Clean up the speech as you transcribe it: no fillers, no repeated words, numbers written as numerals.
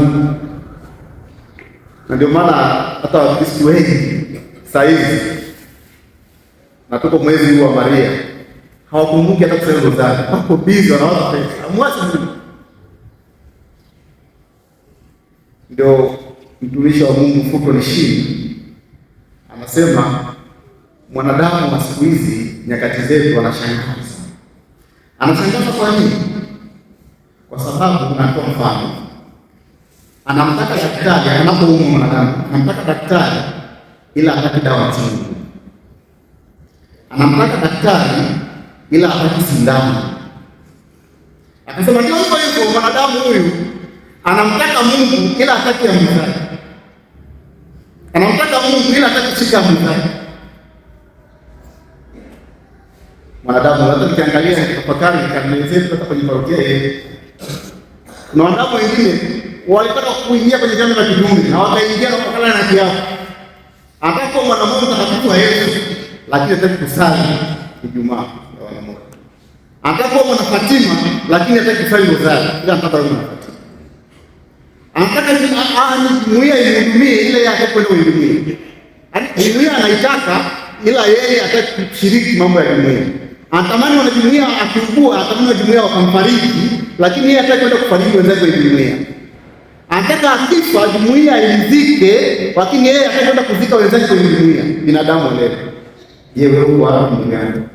zangu. Na ndio maana hata Wakristo wengi saa hizi na tuko mwezi huu wa Maria hawakumbuki hata kusali rozari, wako busy wanawaza pesa, amwache Mungu. Ndio mtumishi wa Mungu Fulton Sheen anasema mwanadamu wa siku hizi nyakati zetu anashangaza. Anashangaza kwa nini? Kwa sababu natoa mfano, anamtaka daktari anapoumwa mwanadamu, anamtaka daktari ila hataki dawa chungu, anamtaka daktari ila hataki sindano. Akasema ndio hivyo hivyo, mwanadamu huyu anamtaka Mungu ila hataki amri zake, anamtaka Mungu ila hataki kushika amri zake. Mwanadamu hata nikiangalia nikitafakari karne zetu, hata kwenye parokia yetu kuna wanadamu wengine walitaka kuingia kwenye vyama vya kidume na wakaingia na wakakala na kiapo, anataka kuwa mwanamume mtakatifu wa Yesu, lakini hataki kusali Ijumaa ya wanamume. Anataka kuwa mwana Fatima, lakini hataki kusali rozari, ila anataka kuwa mwana Fatima. Anataka jumuiya imhudumie, ila yeye hataki kwenda kuihudumia. Jumuiya anaitaka, ila yeye hataki kushiriki mambo ya jumuiya. Anatamani wanajumuiya akiugua, anatamani wanajumuiya wakamfariji, lakini yeye hataki kwenda kufariji wenzake wa jumuiya. Anataka akifa jumuiya imzike, lakini yeye hataki kwenda kuzika wenzake kwenye jumuiya. Binadamu leo, je, wewe uko wapi ndugu yangu?